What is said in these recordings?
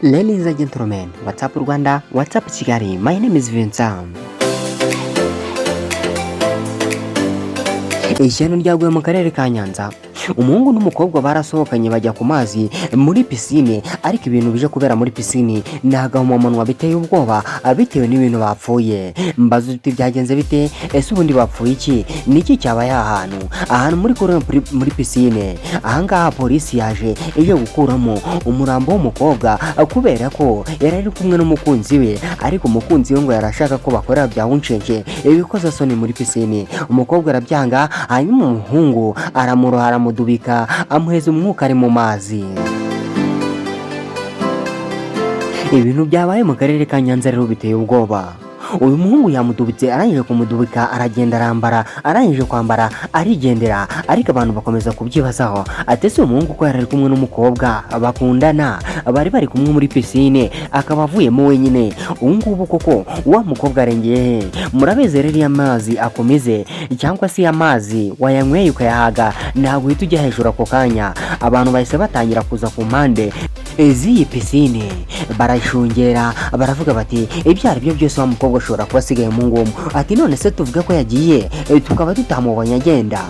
Ladies and gentlemen, what's up Rwanda, what's up Kigali, my name is Vincent. Ishyano ryaguye mu karere ka Nyanza. Umuhungu n'umukobwa barasohokanye bajya ku mazi muri pisine, ariko ibintu bije kubera muri pisine ni agahomamunwa biteye ubwoba bitewe n'ibintu bapfuye. Mbaza uti byagenze bite? Ese ubundi bapfuye iki? Ni iki cyabaye aha hantu? Ahantu muri korona muri pisine. Ahangaha polisi yaje ije gukuramo umurambo w'umukobwa kubera ko yari ari kumwe n'umukunzi we, ariko umukunzi we ngo yari ashaka ko bakorera bya wuncence ibikozasoni muri pisine. Umukobwa arabyanga, hanyuma umuhungu aramuroha, aramudubika, amuheza umwuka ari mu mazi. Ibintu byabaye mu karere ka Nyanza rero biteye ubwoba. Uyu muhungu yamudubitse, arangije kumudubika aragenda arambara, arangije kwambara arigendera, ariko abantu bakomeza kubyibazaho. Ati ese uyu muhungu ko yari ari kumwe n'umukobwa bakundana, bari bari kumwe muri pisine, akaba avuyemo wenyine, ubu ngubu koko wa mukobwa arengeye he? Murabizi rero iyo amazi akomeze cyangwa se iyo amazi wayanyweye ukayahaga ntabwo uhita ujya hejuru ako kanya. Abantu bahise batangira kuza ku mpande z'iyi pisine barayishungera, baravuga bati ibyo ari byo byose wa mukobwa ashobora kuba asigaye mu ngumu. Ati none se tuvuge ko yagiye tukaba tutamubonye agenda?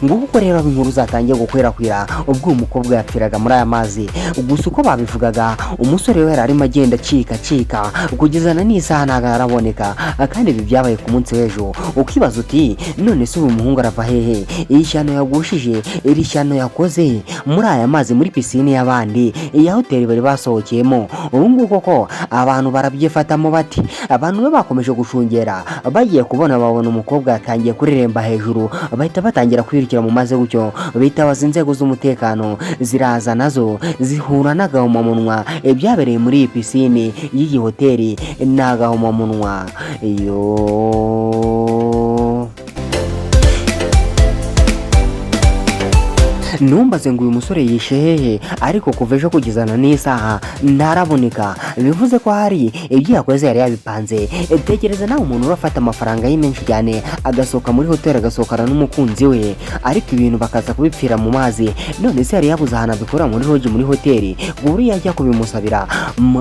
Nguko uko rero inkuru zatangiye gukwirakwira ubwo uyu mukobwa yapfiraga muri aya mazi. Gusa uko babivugaga, umusore we yari arimo agenda acika acika kugeza na n'isaha ntabwo araboneka, kandi ibi byabaye ku munsi w'ejo. Ukibaza uti none se uyu muhungu arava hehe? Iri shyano yagushije, iri shyano yakoze muri aya mazi muri pisine y'abandi iya hoteli bari basohokeyemo, ubu ngubu koko abantu barabyifatamo bati. Abantu be bakomeje gushungera, bagiye kubona babona umukobwa yatangiye kureremba hejuru, bahita batangira kwirukira mu mazi gutyo, bitabaza inzego z'umutekano, ziraza nazo zihura n'agahomamunwa. Ibyabereye muri iyi pisine y'iyi hoteli ni agahomamunwa. Yo ntumbaze ngo uyu musore yishe hehe, ariko kuva ejo kugezana n'isaha ntaraboneka, bivuze ko hari ibyo yakoze yari yabipanze. Tekereza nawe umuntu urafata amafaranga ye menshi cyane agasohoka muri hoteli agasohokana n'umukunzi we, ariko ibintu bakaza kubipfira mu mazi. None se yari yabuze ahantu abikora muri lodge muri hoteli ku buryo yajya kubimusabira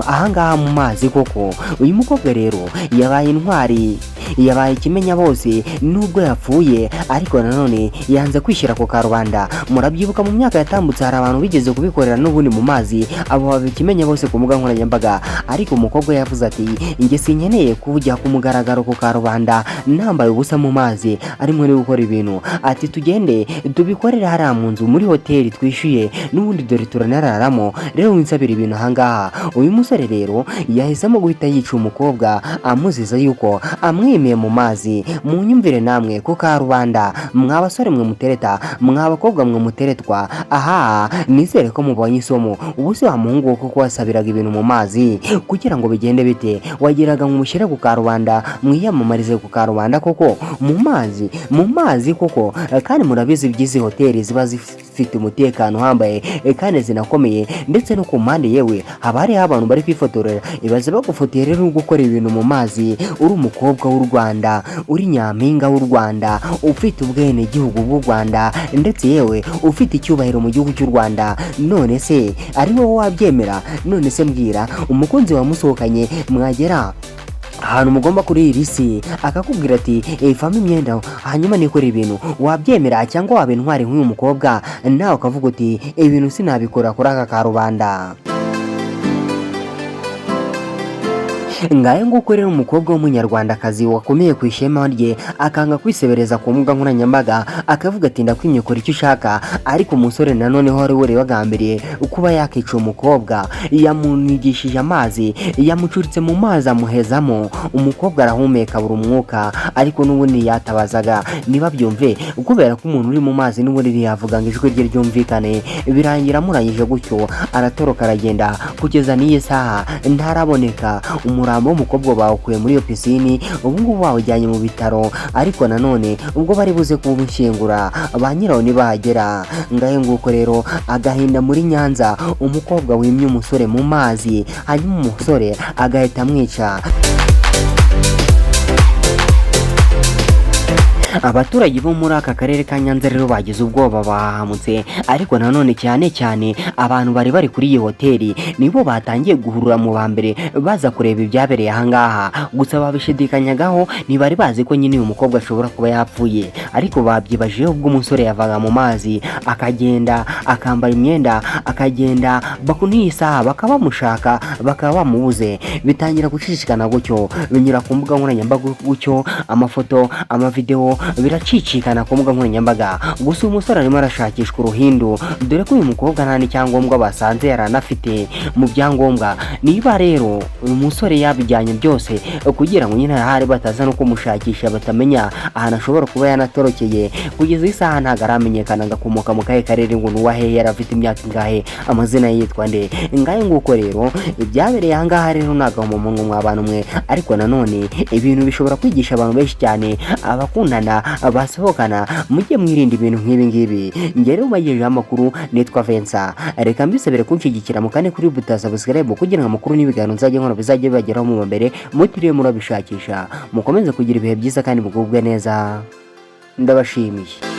ahangaha mu mazi koko? Uyu mukobwa rero yabaye intwari, yabaye ikimenya bose nubwo yapfuye, ariko nanone yanze kwishyira ku karubanda. Murabyibuka mu myaka yatambutse hari abantu bigeze kubikorera n'ubundi mu mazi, abo baba ikimenya bose ku mbuga nkoranyambaga, ariko umukobwa yavuze ati njye sinkeneye kujya ku mugaragaro ku karubanda nambaye ubusa mu mazi arimo ari gukora ibintu. Ati tugende tubikorere hariya mu nzu muri hoteli twishyuye n'ubundi dore turanararamo, rero winsabira ibintu ahangaha. Uyu musore rero yahisemo guhita yica umukobwa amuziza yuko amwimiye mu mazi. Munyumvire namwe ku karubanda, mwa basore mwe mutereta, mwa bakobwa mwe muteretwa, aha nizere ko mubonye isomo. Ubu se wa muhungu kuko wasabiraga ibintu mu mazi kugira ngo bigende bite? Wagiraga ngo umushyire ku karubanda, mwiyamamarize ku karubanda koko mu mazi, mu mazi koko? Kandi murabizi by'izi hoteli ziba zifite umutekano uhambaye kandi zinakomeye, ndetse no ku mpande yewe haba hariho abantu bari kwifotorera. Ibaze bagufotoye rero uri gukora ibintu mu mazi, uri umukobwa w'u Rwanda, uri nyampinga w'u Rwanda, ufite ubwenegihugu bw'u Rwanda, ndetse yewe ufite icyubahiro mu gihugu cy'u Rwanda. None se ari wowe wabyemera? None se mbwira, umukunzi wamusohokanye mwagera ahantu mugomba kurira isi akakubwira ati vamo imyenda hanyuma nikore ibintu, wabyemera? Cyangwa waba intwari nk'uyu mukobwa nawe ukavuga uti ibintu sinabikora kuri aka karubanda? Ngayo nguko rero umukobwa w'umunyarwandakazi wakomeye ku ishema rye, akanga kwisebereza ku mbuga nkoranyambaga, akavuga ati ndakwimye kora icyo ushaka. Ariko umusore nanone wari wari wagambiriye kuba yakica umukobwa, yamunigishije amazi, yamucuritse mu mazi amuhezamo, umukobwa arahumeka abura umwuka, ariko n'ubundi yatabazaga ntibabyumve kubera ko umuntu uri mu mazi n'ubundi ntiyavuga ngo ijwi rye ryumvikane. Birangira amurangije gutyo aratoroka aragenda, kugeza n'iyi saha ntaraboneka. Umurambo w'umukobwa bawukuye muri iyo pisine, ubu ngubu bawujyanye mu bitaro, ariko nanone ubwo bari buze kuwushyingura ba nyirawo ntibahagera. Ngahe nguko rero agahinda muri Nyanza, umukobwa wimye umusore mu mazi, hanyuma umusore agahita amwica. Abaturage bo muri aka karere ka Nyanza rero bagize ubwoba, bahamutse, ariko nanone cyane cyane abantu bari bari kuri iyi hoteli nibo batangiye guhurura mu ba mbere baza kureba ibyabereye ahangaha. Gusa babishidikanyagaho, ntibari bazi ko nyine uyu mukobwa ashobora kuba yapfuye, ariko babyibajijeho ubwo umusore yavaga mu mazi akagenda akambara imyenda akagenda, bakuniye isaha bakaba bamushaka bakaba bamubuze. Bitangira gucicikana gutyo, binyura ku mbuga nkoranyambaga gutyo, amafoto, amavideo biracicikana ku mbuga nkoranyambaga. Gusa uyu musore arimo arashakishwa uruhindu, dore ko uyu mukobwa nta n'icyangombwa basanze yari anafite mu byangombwa. Niba rero uyu musore yabijyanye byose kugira ngo nyine ahari bataza no kumushakisha, batamenya ahantu ashobora kuba yanatorokeye, kugeza isaha ntabwo aramenyekana ngo akomoka mu kahe karere, ngo ni uwahehe, yari afite imyaka ingahe, amazina ye yitwa nde. Ngahe nguko rero ibyabereye ahangaha rero ni agahomamunwa mwa bantu mwe, ariko nanone ibintu bishobora kwigisha abantu benshi cyane, abakundana basohokana, mujye mwirinda ibintu nk'ibi ngibi. Njye rero ubagejejeho amakuru nitwa Vincent, reka mbisabire kunshyigikira mukane kuri buta subscribe kugira ngo amakuru n'ibiganiro nzajya nkora bizajye bibageraho mu mbere mutiriwe murabishakisha. Mukomeze kugira ibihe byiza kandi mugubwe neza, ndabashimiye.